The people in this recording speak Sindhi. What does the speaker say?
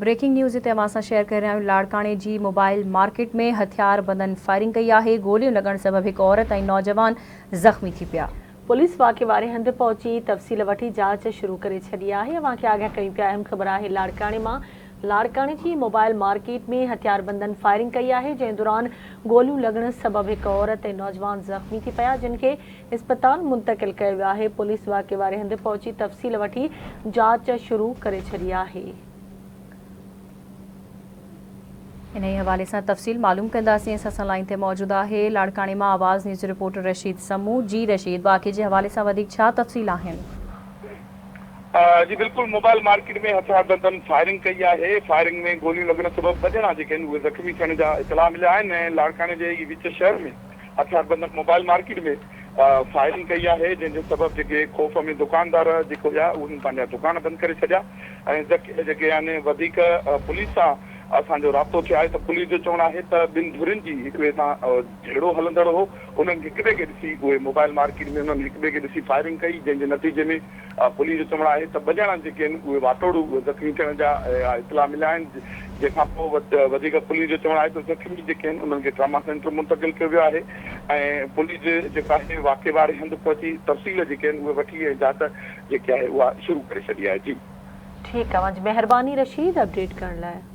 بريڪنگ نيوز هتي اوهان سان شيئر ڪري رهيا آهيون لاڙڪاڻي جي موبائل مارڪيٽ ۾ هٿياربندن فائرنگ ڪئي آهي گوليون لڳڻ سبب هڪ عورت ۽ نوجوان زخمي ٿي پيا. پوليس واقعي واري هنڌ پهچي تفصيل وٺي جاچ شروع ڪري ڇڏي آهي اوهان کي آگاهه ڪيون پيا اهم خبر آهي لاڙڪاڻي مان لاڙڪاڻي جي موبائل مارڪيٽ ۾ هٿياربندن فائرنگ ڪئي آهي جنهن دوران گوليون لڳڻ سبب هڪ عورت ۽ نوجوان زخمي ٿي پيا جن کي اسپتال منتقل ڪيو ويو آهي، پوليس واقعي واري هنڌ پهچي تفصيل وٺي جاچ شروع ڪري ڇڏي آهي. انهي حوالي سان تفصيل معلوم ڪنداسين اسان سان لائين تي موجود آهي لاڙڪاڻي مان آواز نيوز رپورٽر رشيد سمون جي رشيد واقعي جي حوالي سان وڌيڪ ڇا تفصيل آهن؟ جي بلڪل موبائل مارڪيٽ ۾ هٿياربندن فائرنگ ڪئي آهي، فائرنگ ۾ گوليون لڳڻ سبب ٻه ڄڻا جيڪي آهن اهي زخمي ٿيڻ جا اطلاع مليا آهن ۽ لاڙڪاڻي جي ئي وچ شهر ۾ هٿياربندن موبائل مارڪيٽ ۾ فائرنگ ڪئي آهي جنهن جي سبب جيڪي خوف ۾ دڪاندار جيڪو هيا انهن پنهنجا دڪان بند ڪري ڇڏيا ۽ جيڪي آهن وڌيڪ پوليس سان اسان جو رابطو ٿيو آهي ته پوليس جو چوڻ آهي ته ٻن ڌرين جي هڪ ٻئي سان جهيڙو هلندڙ هو انهن هڪ ٻئي کي ڏسي اهي موبائل مارڪيٽ ۾ انهن هڪ ٻئي کي ڏسي فائرنگ ڪئي جنهن جي نتيجي ۾ پوليس جو چوڻ آهي ته ٻه ڄڻا جيڪي آهن اهي واٽوڙو زخمي ٿيڻ جا اطلاع مليا آهن جنهن کان پوء وڌيڪ پوليس جو چوڻ آهي ته زخمي جيڪي آهن انهن کي ٽراما سينٽر منتقل ڪيو ويو آهي ۽ پوليس جيڪو آهي واقعي واري هنڌ پهچي تفصيل جيڪي آهن اهي وٺي ۽ جاچ جيڪي آهي اها شروع ڪري ڇڏي آهي جي. ٺيڪ اوهان جي مهرباني رشيد اپڊيٽ ڪرڻ لاء.